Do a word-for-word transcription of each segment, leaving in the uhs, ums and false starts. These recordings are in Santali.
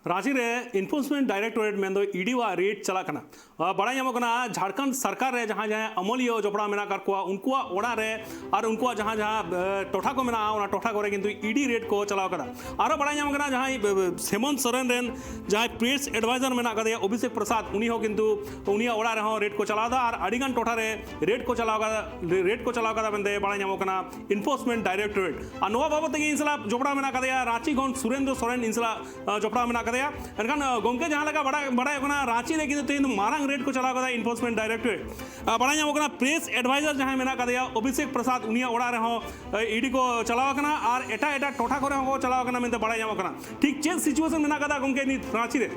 ᱨᱟᱸᱪᱤ ᱨᱮ ᱤᱱᱯᱷᱳᱨᱥᱢᱮᱱᱴ ᱰᱟᱭᱨᱮᱠᱴᱳᱨᱮᱴ ᱢᱮᱱᱫᱚ ᱤᱰᱤ ᱣᱟᱜ ᱨᱮᱰ ᱪᱟᱞᱟᱜ ᱠᱟᱱᱟ᱾ ᱟᱨ ᱵᱟᱲᱟᱭ ᱧᱟᱢᱚᱜ ᱠᱟᱱᱟ, ᱡᱷᱟᱲᱠᱷᱚᱸᱰ ᱥᱚᱨᱠᱟᱨ ᱨᱮ ᱡᱟᱦᱟᱸᱭ ᱡᱟᱦᱟᱸᱭ ᱟᱹᱢᱟᱹᱞᱤᱭᱟᱹ ᱡᱚᱯᱲᱟᱣ ᱢᱮᱱᱟᱜ ᱟᱠᱟᱫ ᱠᱚᱣᱟ, ᱩᱱᱠᱩᱣᱟᱜ ᱚᱲᱟᱜ ᱨᱮ ᱟᱨ ᱩᱱᱠᱩᱣᱟᱜ ᱡᱟᱦᱟᱸ ᱡᱟᱦᱟᱸ ᱮ, ᱴᱚᱴᱷᱟ ᱠᱚ ᱢᱮᱱᱟᱜᱼᱟ, ᱚᱱᱟ ᱴᱚᱴᱷᱟ ᱠᱚᱨᱮ ᱠᱤᱱᱛᱩ ᱤᱰᱤ ᱨᱮᱰ ᱠᱚ ᱪᱟᱞᱟᱣ ᱠᱟᱫᱟ᱾ ᱟᱨᱚ ᱵᱟᱲᱟᱭ ᱧᱟᱢᱚᱜ ᱠᱟᱱᱟ, ᱡᱟᱦᱟᱸᱭ ᱮ, ᱮ, ᱦᱮᱢᱚᱱᱛ ᱥᱚᱨᱮᱱ ᱨᱮᱱ ᱡᱟᱦᱟᱸᱭ ᱯᱨᱮᱥ ᱮᱰᱵᱟᱭᱡᱟᱨ ᱢᱮᱱᱟᱜ ᱟᱠᱟᱫᱮᱭᱟ ᱚᱵᱷᱤᱥᱮᱠ ᱯᱨᱚᱥᱟᱫᱽ, ᱩᱱᱤ ᱦᱚᱸ ᱠᱤᱱᱛᱩ ᱩᱱᱤᱭᱟᱜ ᱚᱲᱟᱜ ᱨᱮᱦᱚᱸ ᱨᱮᱰ ᱠᱚ ᱪᱟᱞᱟᱣ ᱮᱫᱟ ᱟᱨ ᱟᱹᱰᱤᱜᱟᱱ ᱴᱚᱴᱷᱟ ᱨᱮ ᱨᱮᱰ ᱠᱚ ᱪᱟᱞᱟᱣ ᱠᱟᱫᱟ, ᱨᱮᱰ ᱠᱚ ᱪᱟᱞᱟᱣ ᱠᱟᱫᱟ ᱢᱮᱱᱛᱮ ᱵᱟᱲᱟᱭ ᱧᱟᱢᱚᱜ ᱠᱟᱱᱟ ᱤᱱᱯᱷᱳᱨᱥᱢᱮᱱᱴ ᱰᱟᱭᱨᱮᱠᱴᱳᱨᱮᱴ᱾ ᱟᱨ ᱱᱚᱣᱟ ᱵᱟᱵᱚᱛ ᱛᱮᱜᱮ ᱤᱧ ᱥᱟᱞᱟᱜ ᱡᱚᱯᱲᱟᱣ ᱢᱮᱱᱟᱜ ᱟᱠᱟᱫᱮᱭᱟ ᱨᱟᱸᱪᱤ ᱠᱷᱚᱱ ᱥᱩᱨᱮᱱᱫᱨᱚ ᱥᱚᱨᱮᱱ ᱤᱧ ᱥᱟᱞᱟᱜ ᱟ, ᱡᱚᱯᱲᱟᱣ ᱢᱮᱱᱟᱜ ᱟᱠᱟᱫᱮᱭᱟ᱾ ᱮᱱᱠᱷᱟᱱ, ᱟ, ᱜᱚᱢᱠᱮ, ᱡᱟᱦᱟᱸ ᱞᱮᱠᱟ ᱵᱟᱲᱟᱭ, ᱵᱟᱲᱟᱭᱚᱜ ᱠᱟᱱᱟ, ᱨᱟᱸᱪᱤ ᱨᱮ ᱠᱤᱱᱛᱩ ᱛᱮᱦᱮᱧ ᱫᱚ ᱢᱟᱨᱟᱝ ᱨᱮᱰ ᱠᱚ ᱪᱟᱞᱟᱣ ᱠᱟᱫᱟ ᱤᱱᱯᱷᱳᱨᱥᱢᱮᱱᱴ ᱰᱟᱭᱨᱮᱠᱴᱳᱨᱮᱴ᱾ ᱟ, ᱵᱟᱲᱟᱭ ᱧᱟᱢᱚᱜ ᱠᱟᱱᱟ, ᱯᱨᱮᱥ ᱮᱰᱵᱟᱭᱡᱟᱨ ᱡᱟᱦᱟᱸᱭ ᱢᱮᱱᱟᱜ ᱟᱠᱟᱫᱮᱭᱟ ᱚᱵᱷᱤᱥᱮᱠ ᱯᱨᱚᱥᱟᱫᱽ, ᱩᱱᱤᱭᱟᱜ ᱚᱲᱟᱜ ᱨᱮᱦᱚᱸ, ᱟ, ᱤᱰᱤ ᱠᱚ ᱪᱟᱞᱟᱣ ᱟᱠᱟᱱᱟ ᱟᱨ ᱮᱴᱟᱜ ᱮᱴᱟᱜ ᱴᱚᱴᱷᱟ ᱠᱚᱨᱮ ᱦᱚᱸᱠᱚ ᱪᱟᱞᱟᱣ ᱟᱠᱟᱱᱟ ᱢᱮᱱᱛᱮ ᱵᱟᱲᱟᱭ ᱧᱟᱢᱚᱜ ᱠᱟᱱᱟ᱾ ᱴᱷᱤᱠ ᱪᱮᱫ ᱥᱤᱪᱩᱭᱮᱥᱚᱱ ᱢᱮᱱᱟᱜ ᱟᱠᱟᱫᱟ, ᱜᱚᱢᱠᱮ, ᱱᱤᱛ ᱨᱟᱸᱪᱤ ᱨᱮ?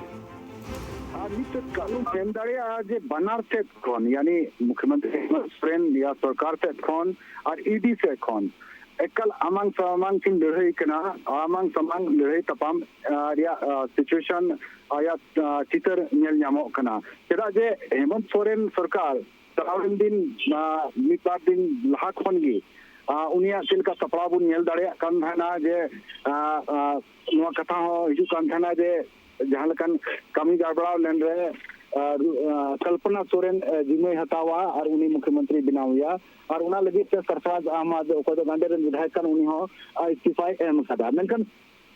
ᱟᱨ ᱱᱤᱛᱚᱜ ᱠᱟᱹᱢᱤ ᱢᱮᱱ ᱫᱟᱲᱮᱭᱟᱜᱼᱟ ᱡᱮ ᱵᱟᱱᱟᱨ ᱥᱮᱫ ᱠᱷᱚᱱ, ᱭᱟᱱᱤ ᱢᱩᱠᱷᱭᱚᱢᱚᱱᱛᱨᱤ ᱦᱮᱢᱚᱱᱛ ᱥᱚᱨᱮᱱ ᱭᱟ ᱥᱚᱨᱠᱟᱨ ᱥᱮᱫ ᱠᱷᱚᱱ ᱟᱨ ᱤᱰᱤ ᱥᱮᱫ ᱠᱷᱚᱱ ᱮᱠᱟᱞ ᱟᱢᱟᱝ ᱥᱟᱢᱟᱝ ᱠᱤᱱ ᱞᱟᱹᱲᱦᱟᱹᱭ ᱠᱟᱱᱟ᱾ ᱟᱢᱟᱝ ᱥᱟᱢᱟᱝ ᱞᱟᱹᱲᱦᱟᱹᱭ ᱛᱟᱯᱟᱢ, ᱟ, ᱨᱮᱭᱟᱜ, ᱟ, ᱥᱤᱪᱩᱭᱮᱥᱚᱱ, ᱟᱭᱟᱜ, ᱟ, ᱪᱤᱛᱟᱹᱨ ᱧᱮᱞ ᱧᱟᱢᱚᱜ ᱠᱟᱱᱟ᱾ ᱪᱮᱫᱟᱜ ᱡᱮ ᱦᱮᱢᱚᱱᱛ ᱥᱚᱨᱮᱱ ᱥᱚᱨᱠᱟᱨ ᱪᱟᱞᱟᱣᱮᱱ ᱫᱤᱱ, ᱟ, ᱢᱤᱫ ᱵᱟᱨ ᱫᱤᱱ ᱞᱟᱦᱟ ᱠᱷᱚᱱ ᱜᱮ, ᱟ, ᱩᱱᱤᱭᱟᱜ ᱪᱮᱫ ᱞᱮᱠᱟ ᱥᱟᱯᱲᱟᱣ ᱵᱚᱱ ᱧᱮᱞ ᱫᱟᱲᱮᱭᱟᱜ ᱠᱟᱱ ᱛᱟᱦᱮᱱᱟ ᱡᱮ, ᱟ, ᱟ, ᱱᱚᱣᱟ ᱠᱟᱛᱷᱟ ᱦᱚᱸ ᱦᱤᱡᱩᱜ ᱠᱟᱱ ᱛᱟᱦᱮᱱᱟ ᱡᱮ ᱡᱟᱦᱟᱸ ᱞᱮᱠᱟᱱ ᱠᱟᱹᱢᱤ ᱜᱟᱲᱵᱲᱟᱣ ᱞᱮᱱ ᱨᱮ, ᱟ, ᱨᱩ-, ᱟ, ᱠᱚᱞᱯᱚᱱᱟ ᱥᱚᱨᱮᱱ, ᱟ, ᱡᱤᱢᱟᱹᱭ ᱦᱟᱛᱟᱣᱟ ᱟᱨ ᱩᱱᱤ ᱢᱩᱠᱷᱭᱚᱢᱚᱱᱛᱨᱤ ᱵᱮᱱᱟᱣ ᱮᱭᱟ᱾ ᱟᱨ ᱚᱱᱟ ᱞᱟᱹᱜᱤᱫ ᱛᱮ ᱥᱚᱨᱯᱷᱨᱟᱡᱽ ᱟᱦᱢᱟᱫ, ᱚᱠᱚᱭ ᱫᱚ ᱜᱟᱱᱰᱮ ᱨᱮᱱ ᱵᱤᱫᱷᱟᱭᱚᱠ ᱠᱟᱱ, ᱩᱱᱤ ᱦᱚᱸ, ᱟ, ᱤᱥᱛᱤᱯᱷᱟᱭ ᱮᱢ ᱟᱠᱟᱫᱟ᱾ ᱢᱮᱱᱠᱷᱟᱱ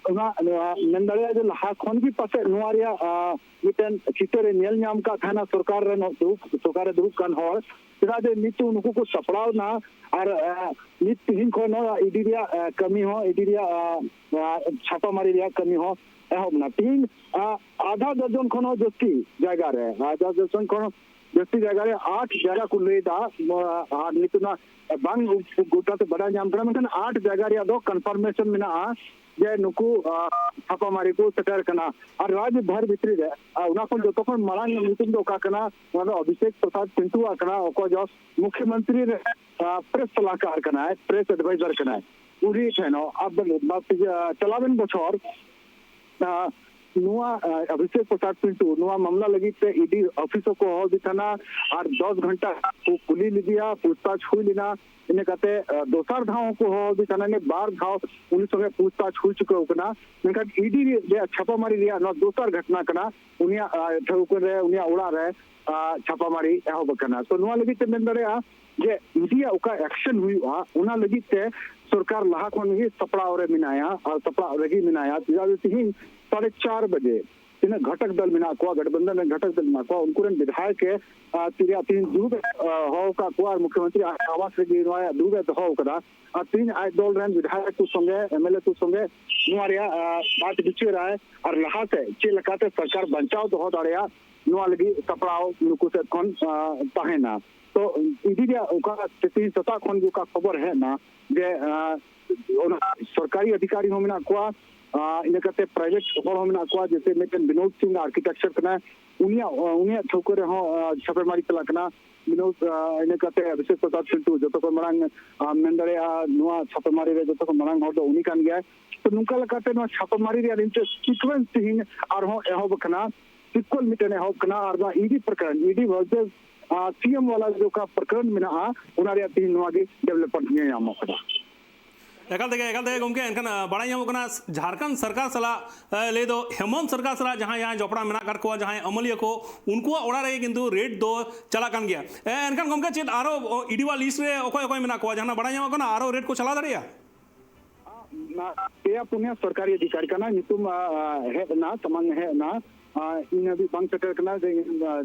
ᱚᱱᱟ, ᱱᱚᱣᱟ ᱢᱮᱱ ᱫᱟᱲᱮᱭᱟᱜᱼᱟ ᱡᱮ ᱞᱟᱦᱟ ᱠᱷᱚᱱ ᱜᱮ ᱯᱟᱥᱮᱡ ᱱᱚᱣᱟ ᱨᱮᱭᱟᱜ, ᱟ, ᱢᱤᱫᱴᱮᱱ ᱪᱤᱛᱟᱹᱨ ᱮ ᱧᱮᱞ ᱧᱟᱢ ᱟᱠᱟᱫ ᱛᱟᱦᱮᱱᱟ ᱥᱚᱨᱠᱟᱨ ᱨᱮ ᱫᱩᱲᱩᱵ, ᱥᱚᱨᱠᱟᱨ ᱨᱮ ᱫᱩᱲᱩᱵ ᱠᱟᱱ ᱦᱚᱲ᱾ ᱪᱮᱫᱟᱜ ᱡᱮ ᱱᱤᱛᱚᱜ ᱱᱩᱠᱩ ᱠᱚ ᱥᱟᱯᱲᱟᱣ ᱮᱱᱟ ᱟᱨ, ᱟ, ᱱᱤᱛ ᱛᱮᱦᱮᱧ ᱠᱷᱚᱱ ᱱᱚᱣᱟ ᱤᱰᱤ ᱨᱮᱭᱟᱜ, ᱟ, ᱠᱟᱹᱢᱤ ᱦᱚᱸ, ᱤᱰᱤ ᱨᱮᱭᱟᱜ, ᱟ, ᱟ, ᱪᱷᱟᱯᱟᱢᱟᱨᱤ ᱨᱮᱭᱟᱜ ᱠᱟᱹᱢᱤ ᱦᱚᱸ ᱮᱦᱚᱵ ᱮᱱᱟ᱾ ᱛᱮᱦᱮᱧ, ᱟ, ᱟᱫᱷᱟ ᱫᱚᱨᱡᱚᱱ ᱠᱷᱚᱱ ᱦᱚᱸ ᱡᱟᱹᱥᱛᱤ ᱡᱟᱭᱜᱟ ᱨᱮ, ᱟᱫᱷᱟ ᱫᱚᱨᱡᱚᱱ ᱠᱷᱚᱱ ᱦᱚᱸ ᱡᱟᱹᱥᱛᱤ ᱡᱟᱭᱜᱟ ᱨᱮ ᱟᱴ ᱡᱟᱭᱜᱟ ᱠᱚ ᱞᱟᱹᱭ ᱮᱫᱟ, ᱟ, ᱟᱨ ᱱᱤᱛᱚᱜ ᱱᱟᱜ ᱵᱟᱝ ᱜᱚᱴᱟ ᱛᱮ ᱵᱟᱰᱟᱭ ᱧᱟᱢ ᱠᱟᱱᱟ, ᱢᱮᱱᱠᱷᱟᱱ ᱟᱴ ᱡᱟᱭᱜᱟ ᱨᱮᱭᱟᱜ ᱫᱚ ᱠᱚᱱᱯᱷᱟᱨᱢᱮᱥᱚᱱ ᱢᱮᱱᱟᱜᱼᱟ ᱡᱮ ᱱᱩᱠᱩ, ᱟ, ᱪᱷᱟᱯᱟᱢᱟᱨᱤ ᱠᱚ ᱥᱮᱴᱮᱨ ᱠᱟᱱᱟ᱾ ᱟᱨ ᱨᱟᱡᱽ ᱵᱷᱟᱨ ᱵᱷᱤᱛᱨᱤ ᱨᱮ, ᱟ, ᱚᱱᱟ ᱠᱷᱚᱱ ᱡᱚᱛᱚ ᱠᱷᱚᱱ ᱢᱟᱲᱟᱝ ᱧᱩᱛᱩᱢ ᱫᱚ ᱚᱠᱟ ᱠᱟᱱᱟ? ᱚᱱᱟ ᱫᱚ ᱚᱵᱷᱤᱥᱮᱠ ᱯᱨᱚᱥᱟᱫᱽ ᱪᱤᱱᱴᱩᱣᱟᱜ ᱠᱟᱱᱟ, ᱚᱠᱚᱭ ᱫᱚ ᱢᱩᱠᱷᱭᱚᱢᱚᱱᱛᱨᱤ ᱨᱮ, ᱟ, ᱯᱨᱮᱥ ᱥᱟᱞᱟᱦᱠᱟᱨ ᱠᱟᱱᱟᱭ, ᱯᱨᱮᱥ ᱮᱰᱵᱟᱭᱡᱟᱨ ᱠᱟᱱᱟᱭ᱾ ᱩᱱᱤ ᱴᱷᱮᱱ ᱦᱚᱸ ᱟᱵ-, ᱵᱟ-, ᱤᱭᱟᱹ, ᱪᱟᱞᱟᱣᱮᱱ ᱵᱚᱪᱷᱚᱨ, ᱟ, ᱱᱚᱣᱟ ᱚᱵᱷᱤᱥᱮᱠ ᱯᱨᱚᱥᱟᱫᱽ ᱯᱤᱱᱴᱩ ᱱᱚᱣᱟ ᱢᱟᱢᱞᱟ ᱞᱟᱹᱜᱤᱫ ᱛᱮ ᱤᱰᱤ ᱚᱯᱷᱤᱥ ᱦᱚᱸᱠᱚ ᱦᱚᱦᱚ ᱟᱫᱮ ᱛᱟᱦᱮᱱᱟ ᱟᱨ ᱫᱚᱥ ᱜᱷᱚᱱᱴᱟ ᱠᱚ ᱠᱩᱞᱤ ᱞᱮᱫᱮᱭᱟ, ᱯᱩᱪᱷᱛᱟᱪᱷ ᱦᱩᱭ ᱞᱮᱱᱟ᱾ ᱤᱱᱟᱹ ᱠᱟᱛᱮ ᱫᱚᱥᱟᱨ ᱫᱷᱟᱣ ᱦᱚᱸᱠᱚ ᱦᱚᱦᱚ ᱟᱫᱮ ᱛᱟᱦᱮᱱᱟ᱾ ᱵᱟᱨ ᱫᱷᱟᱣ ᱩᱱᱤ ᱥᱚᱸᱜᱮ ᱯᱩᱪᱷᱛᱟᱪᱷ ᱦᱩᱭ ᱪᱩᱠᱟᱹᱣ ᱠᱟᱱᱟ᱾ ᱢᱮᱱᱠᱷᱟᱱ ᱤᱰᱤ ᱨᱮᱭᱟᱜ ᱪᱷᱟᱯᱟᱢᱟᱨᱤ ᱨᱮᱭᱟᱜ ᱱᱚᱣᱟ ᱫᱚᱥᱟᱨ ᱜᱷᱚᱴᱱᱟ ᱠᱟᱱᱟ᱾ ᱩᱱᱤᱭᱟᱜ ᱴᱷᱟᱹᱣᱠᱟᱹ ᱨᱮ, ᱩᱱᱤᱭᱟᱜ ᱚᱲᱟᱜ ᱨᱮ ᱪᱷᱟᱯᱟᱢᱟᱨᱤ ᱮᱦᱚᱵ ᱟᱠᱟᱱᱟ᱾ ᱛᱚ ᱱᱚᱣᱟ ᱞᱟᱹᱜᱤᱫ ᱛᱮ ᱢᱮᱱ ᱫᱟᱲᱮᱭᱟᱜᱼᱟ ᱡᱮ ᱤᱰᱤᱭᱟᱜ ᱚᱠᱟ ᱮᱠᱥᱮᱱ ᱦᱩᱭᱩᱜᱼᱟ, ᱚᱱᱟ ᱞᱟᱹᱜᱤᱫ ᱛᱮ ᱥᱚᱨᱠᱟᱨ ᱞᱟᱦᱟ ᱠᱷᱚᱱ ᱜᱮ ᱥᱟᱯᱲᱟᱣ ᱨᱮ ᱢᱮᱱᱟᱭᱟ ᱟᱨ ᱥᱟᱯᱲᱟᱣ ᱨᱮᱜᱮ ᱢᱮᱱᱟᱭᱟ᱾ ᱪᱮᱫᱟᱜ ᱡᱮ ᱛᱤᱦᱤᱧ ᱥᱟᱲᱮ ᱪᱟᱨ ᱵᱟᱡᱮ ᱛᱤᱱᱟᱹᱜ ᱜᱷᱟᱴᱚᱠ ᱫᱚᱞ ᱢᱮᱱᱟᱜ ᱠᱚᱣᱟ, ᱜᱟᱴᱵᱟᱱᱫᱷᱚᱱ ᱨᱮᱱ ᱜᱷᱟᱴᱚᱠ ᱫᱚᱞ ᱢᱮᱱᱟᱜ ᱠᱚᱣᱟ, ᱩᱱᱠᱩ ᱨᱮᱱ ᱵᱤᱫᱷᱟᱭᱚᱠ ᱮ ᱛᱤᱨᱮ ᱛᱤᱦᱤᱧ ᱫᱩᱲᱩᱵ ᱮ ᱦᱚᱦᱚ ᱟᱠᱟᱫ ᱠᱚᱣᱟ ᱟᱨ ᱢᱩᱠᱷᱭᱚᱢᱚᱱᱛᱨᱤ ᱟᱭᱟᱜ ᱟᱵᱟᱥ ᱨᱮᱜᱮ ᱱᱚᱣᱟ ᱫᱩᱲᱩᱵ ᱮ ᱫᱚᱦᱚ ᱟᱠᱟᱫᱟ᱾ ᱟᱨ ᱛᱤᱦᱤᱧ ᱟᱡ ᱫᱚᱞ ᱨᱮᱱ ᱵᱤᱫᱷᱟᱭᱚᱠ ᱠᱚ ᱥᱚᱸᱜᱮ, ᱮᱢᱮᱞᱮ ᱠᱚ ᱥᱚᱸᱜᱮ ᱱᱚᱣᱟ ᱨᱮᱭᱟᱜ ᱵᱟᱛ ᱵᱤᱪᱟᱹᱨᱟᱭ ᱟᱨ ᱞᱟᱦᱟ ᱥᱮᱫ ᱪᱮᱫ ᱞᱮᱠᱟᱛᱮ ᱥᱚᱨᱠᱟᱨ ᱵᱟᱧᱪᱟᱣ ᱫᱚᱦᱚ ᱫᱟᱲᱮᱭᱟᱜ, ᱱᱚᱣᱟ ᱞᱟᱹᱜᱤᱫ ᱥᱟᱯᱲᱟᱣ ᱱᱩᱠᱩ ᱥᱮᱫ ᱠᱷᱚᱱ ᱛᱟᱦᱮᱱᱟ᱾ ᱛᱚ ᱤᱰᱤ ᱨᱮᱭᱟᱜ ᱚᱠᱟ ᱛᱮᱦᱮᱧ ᱥᱮᱛᱟᱜ ᱠᱷᱚᱱ ᱜᱮ ᱚᱠᱟ ᱠᱷᱚᱵᱚᱨ ᱦᱮᱡ ᱮᱱᱟ ᱡᱮ ᱚᱱᱟ ᱥᱚᱨᱠᱟᱨᱤ ᱚᱫᱷᱤᱠᱟᱨᱤ ᱦᱚᱸ ᱢᱮᱱᱟᱜ ᱠᱚᱣᱟ, ᱤᱱᱟᱹ ᱠᱟᱛᱮ ᱯᱨᱟᱭᱵᱷᱮᱴ ᱦᱚᱲ ᱦᱚᱸ ᱢᱮᱱᱟᱜ ᱠᱚᱣᱟ, ᱡᱮᱭᱥᱮ ᱢᱤᱫᱴᱮᱱ ᱵᱤᱱᱳᱫ ᱥᱤᱝ ᱟᱨᱠᱤᱴᱮᱠᱪᱟᱨ ᱠᱟᱱᱟᱭ, ᱩᱱᱤᱭᱟᱜ ᱩᱱᱤᱭᱟᱜ ᱴᱷᱟᱹᱣᱠᱟᱹ ᱨᱮᱦᱚᱸ ᱪᱷᱟᱯᱮᱢᱟᱨᱤ ᱪᱟᱞᱟᱜ ᱠᱟᱱᱟ᱾ ᱵᱤᱱᱳᱫ, ᱤᱱᱟᱹ ᱠᱟᱛᱮ ᱚᱵᱷᱤᱥᱮᱠ ᱯᱨᱚᱥᱟᱫᱽ ᱯᱤᱱᱴᱩ, ᱡᱚᱛᱚ ᱠᱷᱚᱱ ᱢᱟᱲᱟᱝ ᱢᱮᱱ ᱫᱟᱲᱮᱭᱟᱜᱼᱟ ᱱᱚᱣᱟ ᱪᱷᱟᱯᱮᱢᱟᱨᱤ ᱨᱮ ᱡᱚᱛᱚ ᱠᱷᱚᱱ ᱢᱟᱲᱟᱝ ᱦᱚᱲ ᱫᱚ ᱩᱱᱤ ᱠᱟᱱ ᱜᱮᱭᱟᱭ᱾ ᱛᱚ ᱱᱚᱝᱠᱟ ᱞᱮᱠᱟᱛᱮ ᱱᱚᱣᱟ ᱪᱷᱟᱯᱮᱢᱟᱨᱤ ᱨᱮᱭᱟᱜ ᱢᱤᱫᱴᱮᱱ ᱥᱤᱠᱩᱭᱮᱱᱥ ᱛᱮᱦᱮᱧ ᱟᱨᱦᱚᱸ ᱮᱦᱚᱵ ᱟᱠᱟᱱᱟ᱾ ᱥᱤᱠᱩᱭᱮᱞ ᱢᱤᱫᱴᱮᱱ ᱮᱦᱚᱵ ᱟᱠᱟᱱᱟ ᱟᱨ ᱱᱚᱣᱟ ᱤᱰᱤ ᱯᱨᱚᱠᱨᱚᱢ, ᱤᱰᱤ ᱵᱷᱟᱨᱥᱮᱥ ᱥᱤ ᱮᱢ ᱵᱟᱞᱟ ᱡᱮ ᱚᱠᱟ ᱯᱨᱚᱠᱨᱚᱢ ᱢᱮᱱᱟᱜᱼᱟ, ᱚᱱᱟ ᱨᱮᱭᱟᱜ ᱛᱮᱦᱮᱧ ᱱᱚᱣᱟ ᱜᱮ ᱰᱮᱵᱷᱞᱚᱯᱢᱮᱱᱴ ᱧᱮᱞ ᱧᱟᱢᱚᱜ ᱠᱟᱱᱟ᱾ ᱮᱠᱟᱞ ᱛᱮᱜᱮ, ᱮᱠᱟᱞ ᱛᱮᱜᱮ ᱜᱚᱢᱠᱮ, ᱮᱱᱠᱷᱟᱱ ᱵᱟᱲᱟᱭ ᱧᱟᱢᱚᱜ ᱠᱟᱱᱟ ᱡᱷᱟᱲᱠᱷᱚᱸᱰ ᱥᱚᱨᱠᱟᱨ ᱥᱟᱞᱟᱜ ᱞᱟᱹᱭ ᱫᱚ ᱦᱮᱢᱚᱱᱛ ᱥᱚᱨᱠᱟᱨ ᱥᱟᱞᱟᱜ ᱡᱟᱦᱟᱸᱭ ᱡᱟᱦᱟᱸᱭ ᱡᱚᱯᱲᱟᱣ ᱢᱮᱱᱟᱜ ᱟᱠᱟᱫ ᱠᱚᱣᱟ, ᱡᱟᱦᱟᱸᱭ ᱟᱹᱢᱟᱹᱞᱤᱭᱟᱹ ᱠᱚ, ᱩᱱᱠᱩᱣᱟᱜ ᱚᱲᱟᱜ ᱨᱮᱜᱮ ᱠᱤᱱᱛᱩ ᱨᱮᱰ ᱫᱚ ᱪᱟᱞᱟᱜ ᱠᱟᱱ ᱜᱮᱭᱟ᱾ ᱮᱱᱠᱷᱟᱱ ᱜᱚᱢᱠᱮ, ᱪᱮᱫ ᱟᱨᱚ ᱤᱰᱤᱣᱟᱜ ᱞᱤᱥᱴ ᱨᱮ ᱚᱠᱚᱭ ᱚᱠᱚᱭ ᱢᱮᱱᱟᱜ ᱠᱚᱣᱟ, ᱡᱟᱦᱟᱱᱟᱜ ᱵᱟᱲᱟᱭ ᱧᱟᱢᱚᱜ ᱠᱟᱱᱟ ᱟᱨᱚ ᱨᱮᱰ ᱠᱚ ᱪᱟᱞᱟᱣ ᱫᱟᱲᱮᱭᱟᱜᱼᱟ? ᱯᱮᱭᱟ ᱯᱩᱱᱭᱟ ᱥᱚᱨᱠᱟᱨᱤ ᱚᱫᱷᱤᱠᱟᱨᱤ ᱠᱟᱱᱟ, ᱧᱩᱛᱩᱢ ᱦᱮᱡ ᱮᱱᱟ, ᱥᱟᱢᱟᱝ ᱦᱮᱡ ᱮᱱᱟ, ᱤᱧ ᱦᱟᱹᱵᱤᱡ ᱵᱟᱝ ᱥᱮᱴᱮᱨ ᱠᱟᱱᱟ ᱡᱮ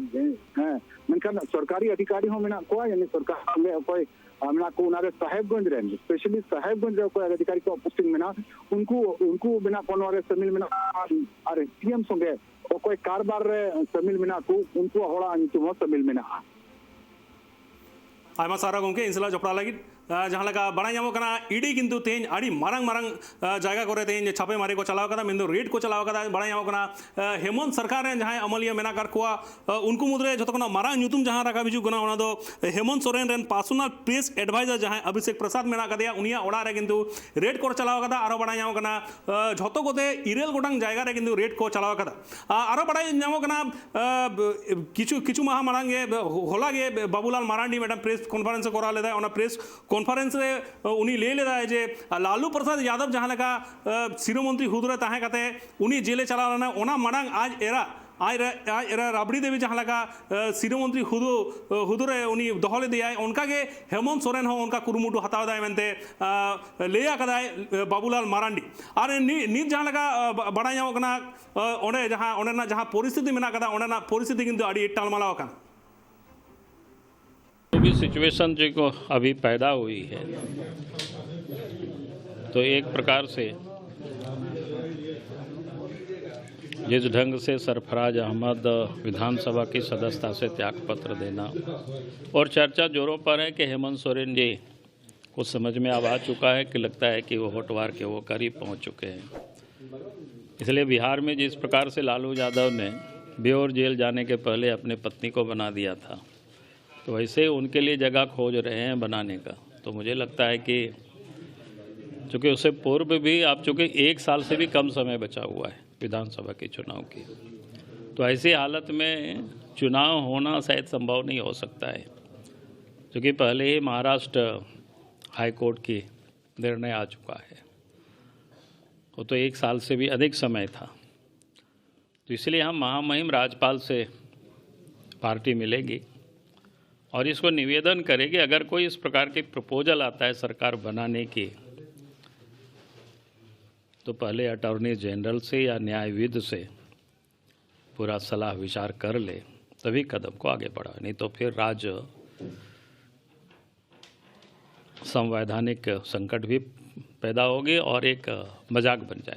ᱦᱮᱸ, ᱢᱮᱱᱠᱷᱟᱱ ᱥᱚᱨᱠᱟᱨᱤ ᱚᱫᱷᱤᱠᱟᱨᱤ ᱦᱚᱸ ᱢᱮᱱᱟᱜ ᱠᱚᱣᱟ᱾ ᱡᱟᱹᱱᱤᱡ ᱥᱚᱨᱠᱟᱨ ᱥᱚᱸᱜᱮ ᱚᱠᱚᱭ ᱢᱮᱱᱟᱜ ᱠᱚ, ᱚᱱᱟᱨᱮ ᱥᱟᱦᱮᱵᱽᱜᱚᱸᱡᱽ ᱨᱮᱱ, ᱥᱯᱮᱥᱟᱞᱤ ᱥᱟᱦᱮᱵᱽᱜᱚᱸᱡᱽ ᱨᱮ ᱚᱠᱚᱭ ᱚᱫᱷᱤᱠᱟᱨᱤ ᱠᱚ ᱯᱳᱥᱴᱤᱝ ᱢᱮᱱᱟᱜᱼᱟ, ᱩᱱᱠᱩ ᱩᱱᱠᱩ ᱢᱮᱱᱟᱜ ᱠᱚᱣᱟ ᱱᱚᱣᱟ ᱨᱮ ᱥᱟᱹᱢᱤᱞ ᱢᱮᱱᱟᱜᱼᱟ᱾ ᱟᱨ ᱥᱤ ᱮᱢ ᱥᱚᱸᱜᱮ ᱚᱠᱚᱭ ᱠᱟᱨᱵᱟᱨ ᱨᱮ ᱥᱟᱹᱢᱤᱞ ᱢᱮᱱᱟᱜ ᱠᱚ, ᱩᱱᱠᱩᱣᱟᱜ ᱦᱚᱲᱟᱜ ᱧᱩᱛᱩᱢ ᱦᱚᱸ ᱥᱟᱹᱢᱤᱞ ᱢᱮᱱᱟᱜᱼᱟ᱾ ᱟᱭᱢᱟ ᱥᱟᱨᱦᱟᱣ ᱜᱚᱢᱠᱮ, ᱤᱧ ᱥᱟᱞᱟᱜ ᱡᱚᱯᱲᱟᱣ ᱞᱟᱹᱜᱤᱫ᱾ ᱟᱨ ᱡᱟᱦᱟᱸ ᱞᱮᱠᱟ ᱵᱟᱲᱟᱭ ᱧᱟᱢᱚᱜ ᱠᱟᱱᱟ, ᱤᱰᱤ ᱠᱤᱱᱛᱩ ᱛᱮᱦᱮᱧ ᱟᱹᱰᱤ ᱢᱟᱨᱟᱝ ᱢᱟᱨᱟᱝ, ᱟᱨ, ᱡᱟᱭᱜᱟ ᱠᱚᱨᱮ ᱛᱮᱦᱮᱧ ᱪᱷᱟᱯᱮ ᱢᱟᱨᱤ ᱠᱚ ᱪᱟᱞᱟᱣ ᱠᱟᱫᱟ, ᱢᱮᱱᱫᱚ ᱨᱮᱰ ᱠᱚ ᱪᱟᱞᱟᱣ ᱠᱟᱫᱟ᱾ ᱵᱟᱲᱟᱭ ᱧᱟᱢᱚᱜ ᱠᱟᱱᱟ, ᱟᱨ, ᱦᱮᱢᱚᱱᱛ ᱥᱚᱨᱠᱟᱨ ᱨᱮᱱ ᱡᱟᱦᱟᱸᱭ ᱟᱹᱢᱟᱹᱞᱤᱭᱟᱹ ᱢᱮᱱᱟᱜ ᱟᱠᱟᱫ ᱠᱚᱣᱟ, ᱟᱨ, ᱩᱱᱠᱩ ᱢᱩᱫᱽᱨᱮ ᱡᱷᱚᱛᱚ ᱠᱷᱚᱱᱟᱜ ᱢᱟᱨᱟᱝ ᱧᱩᱛᱩᱢ ᱡᱟᱦᱟᱸ ᱨᱟᱠᱟᱵ ᱦᱤᱡᱩᱜ ᱠᱟᱱᱟ, ᱚᱱᱟ ᱫᱚ ᱦᱮᱢᱚᱱᱛ ᱥᱚᱨᱮᱱ ᱨᱮᱱ ᱯᱟᱨᱥᱚᱱᱟᱞ ᱯᱨᱮᱥ ᱮᱰᱵᱷᱟᱭᱡᱟᱨ ᱡᱟᱦᱟᱸᱭ ᱚᱵᱷᱤᱥᱮᱠ ᱯᱨᱚᱥᱟᱫᱽ ᱢᱮᱱᱟᱜ ᱟᱠᱟᱫᱮᱭᱟ, ᱩᱱᱤᱭᱟᱜ ᱚᱲᱟᱜ ᱨᱮ ᱠᱤᱱᱛᱩ ᱨᱮᱰ ᱠᱚ ᱪᱟᱞᱟᱣ ᱠᱟᱫᱟ᱾ ᱟᱨᱚ ᱵᱟᱲᱟᱭ ᱧᱟᱢᱚᱜ ᱠᱟᱱᱟ, ᱟᱨ, ᱡᱷᱚᱛᱚ ᱠᱚᱛᱮ ᱤᱨᱟᱹᱞ ᱜᱚᱴᱟᱝ ᱡᱟᱭᱜᱟ ᱨᱮ ᱠᱤᱱᱛᱩ ᱨᱮᱰ ᱠᱚ ᱪᱟᱞᱟᱣ ᱠᱟᱫᱟ᱾ ᱟᱨ ᱟᱨᱚ ᱵᱟᱲᱟᱭ ᱧᱟᱢᱚᱜ ᱠᱟᱱᱟ, ᱟᱨ, ᱠᱤᱪᱷᱩ, ᱠᱤᱪᱷᱩ ᱢᱟᱦᱟ ᱢᱟᱲᱟᱝ ᱜᱮ, ᱦᱚᱞᱟ ᱜᱮ ᱵᱟᱵᱩᱞᱟᱞ ᱢᱟᱨᱟᱱᱰᱤ ᱢᱤᱫᱴᱟᱝ ᱯᱨᱮᱥ ᱠᱚᱱᱯᱷᱟᱨᱮᱱᱥ ᱮ ᱠᱚᱨᱟᱣ ᱞᱮᱫᱟ᱾ ᱚᱱᱟ ᱯᱨᱮᱥ ᱠᱚᱱᱯᱷᱟᱨᱮᱱᱥ ᱨᱮ ᱩᱱᱤ ᱞᱟᱹᱭ ᱞᱮᱫᱟᱭ ᱡᱮ ᱞᱟᱞᱩ ᱯᱨᱚᱥᱟᱫᱽ ᱭᱟᱫᱚᱵ ᱡᱟᱦᱟᱸ ᱞᱮᱠᱟ, ᱟᱨ, ᱥᱤᱨᱟᱹ ᱢᱚᱱᱛᱨᱤ ᱦᱩᱫᱟᱹ ᱨᱮ ᱛᱟᱦᱮᱸ ᱠᱟᱛᱮ ᱩᱱᱤ ᱡᱮᱞᱮ ᱪᱟᱞᱟᱣ ᱞᱮᱱᱟ, ᱚᱱᱟ ᱢᱟᱲᱟᱝ ᱟᱡ ᱮᱨᱟ, ᱟᱡ ᱨᱮ, ᱟᱡ ᱮᱨᱟ ᱨᱟᱵᱲᱤ ᱫᱮᱵᱤ ᱡᱟᱦᱟᱸ ᱞᱮᱠᱟ, ᱟᱨ, ᱥᱤᱨᱟᱹ ᱢᱚᱱᱛᱨᱤ ᱦᱩᱫᱟᱹ, ᱟᱨ, ᱦᱩᱫᱟᱹ ᱨᱮ ᱩᱱᱤ ᱫᱚᱦᱚ ᱞᱮᱫᱮᱭᱟᱭ, ᱚᱱᱠᱟ ᱜᱮ ᱦᱮᱢᱚᱱᱛ ᱥᱚᱨᱮᱱ ᱦᱚᱸ ᱚᱱᱠᱟ ᱠᱩᱨᱩᱢᱩᱴᱩ ᱦᱟᱛᱟᱣ ᱮᱫᱟᱭ ᱢᱮᱱᱛᱮ, ᱟᱨ, ᱞᱟᱹᱭ ᱟᱠᱟᱫᱟᱭ, ᱟᱨ, ᱵᱟᱵᱩᱞᱟᱞ ᱢᱟᱨᱟᱱᱰᱤ᱾ ᱟᱨ ᱱᱤ-, ᱱᱤᱛ ᱡᱟᱦᱟᱸ ᱞᱮᱠᱟ, ᱟᱨ, ᱵᱟ-, ᱵᱟᱲᱟᱭ ᱧᱟᱢᱚᱜ ᱠᱟᱱᱟ, ᱟᱨ, ᱚᱸᱰᱮ ᱡᱟᱦᱟᱸ, ᱚᱸᱰᱮᱱᱟᱜ ᱡᱟᱦᱟᱸ ᱯᱚᱨᱤᱥᱛᱷᱤᱛᱤ ᱢᱮᱱᱟᱜ ᱠᱟᱫᱟ, ᱚᱸᱰᱮᱱᱟᱜ ᱯᱚᱨᱤᱥᱛᱷᱤᱛᱤ ᱠᱤᱱᱛᱩ ᱟᱹᱰᱤ ᱴᱟᱞᱢᱟᱞᱟᱣ ᱟᱠᱟᱱᱟ᱾ जो भी सिचुएशन जो को अभी पैदा हुई है, तो एक प्रकार से जिस ढंग से सरफराज अहमद विधानसभा की सदस्यता से त्यागपत्र देना और चर्चा जोरों पर है कि हेमंत सोरेन जी को समझ में अब आ चुका है कि लगता है कि वो होटवार के वो करीब पहुंच चुके हैं। इसलिए बिहार में जिस प्रकार से लालू यादव ने बेहोर जेल जाने के पहले अपनी पत्नी को बना दिया था, तो वैसे ही उनके लिए जगह खोज रहे हैं बनाने का। तो मुझे लगता है कि चूँकि उससे पूर्व भी, आप चूँकि एक साल से भी कम समय बचा हुआ है विधानसभा के चुनाव की, तो ऐसी हालत में चुनाव होना शायद संभव नहीं हो सकता है, क्योंकि पहले ही महाराष्ट्र हाई कोर्ट की निर्णय आ चुका है। वो तो एक साल से भी अधिक समय था। तो इसलिए हम महामहिम राज्यपाल से पार्टी मिलेगी और इसको निवेदन करेगी, अगर कोई इस प्रकार की प्रपोजल आता है सरकार बनाने की, तो पहले अटॉर्नी जनरल से या न्यायविद से पूरा सलाह विचार कर ले, तभी कदम को आगे बढ़ाए, नहीं तो फिर राज्य संवैधानिक संकट भी पैदा होगी और एक मजाक बन जाएगा।